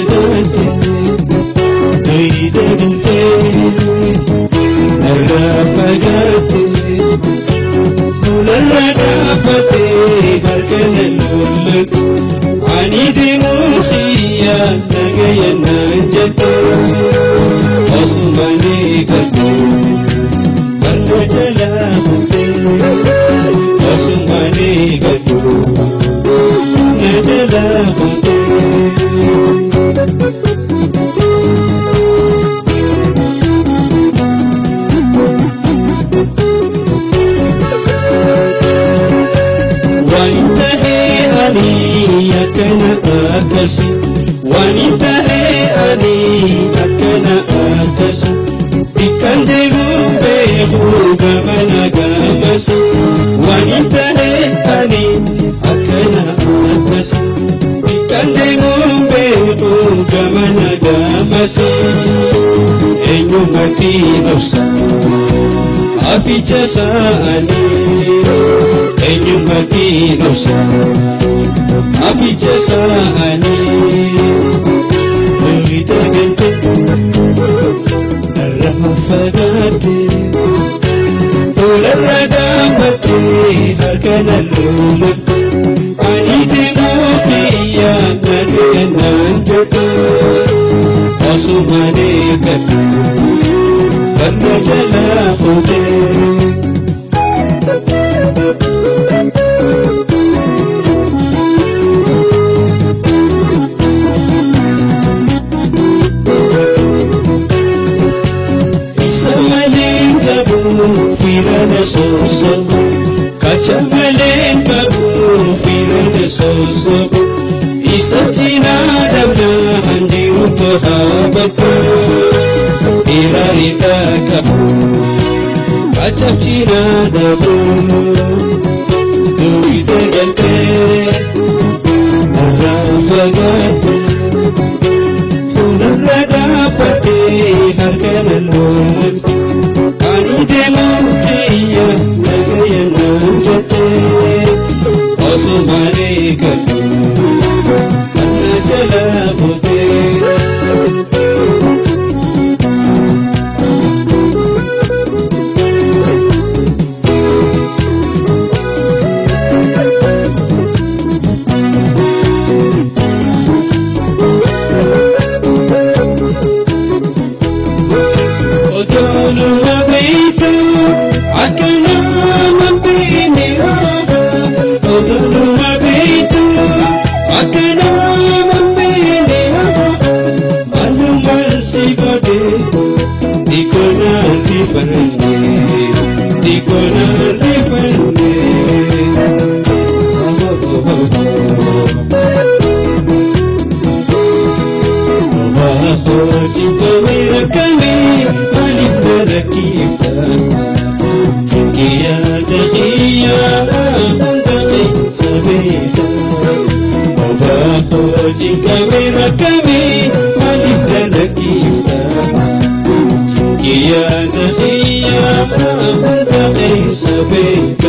fagaate duyda galtee narraa fagaate fuularra dhaabbatee harka na lollote ani deemuu xiyya nagaya naan jette osuma ni galtee barna jalaa kuttee osuma ni galtee na jalaa kuttee. Akkana akkasi waan ta'e ani akkana akkasi bikkan deemu beeku gamana gamasi waan ta'e ani akkana akkasi bikkan deemu beeku gamana gamasi eenyumatti dhofsa aficha saanii eenyumatti dhofsa. Aficha saanii duyda galte narraa fagaate fuularra dhaabbattee harka na lollotte ani deemuu xiyya nagaya naan jette osuma eeggadhu barna jalaa fuutee. Firana sosobu, kacha maleen qabu firana sosobu, isa cinaa dhabna hanjirutu haabatu, iraarita qabu, kacha cinaa dhabu, duyda galtee narraa fagaate, fuularra dhaabbattee harka na lollotte. Ani deemuu kiyya nagaya naan jette osuma eeggadhu kana jalaa buutee. Otoonuma beektu akkana mabbiini otoonuma beektu akkana mabbiini maalumaan si godhe diikoonaan rifanne diikoonaan rifanne. Sabeta.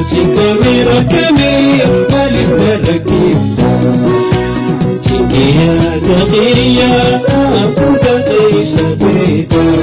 Chica mira que me, malis de la quinta. Yaada kiyya hunda keessa beekta.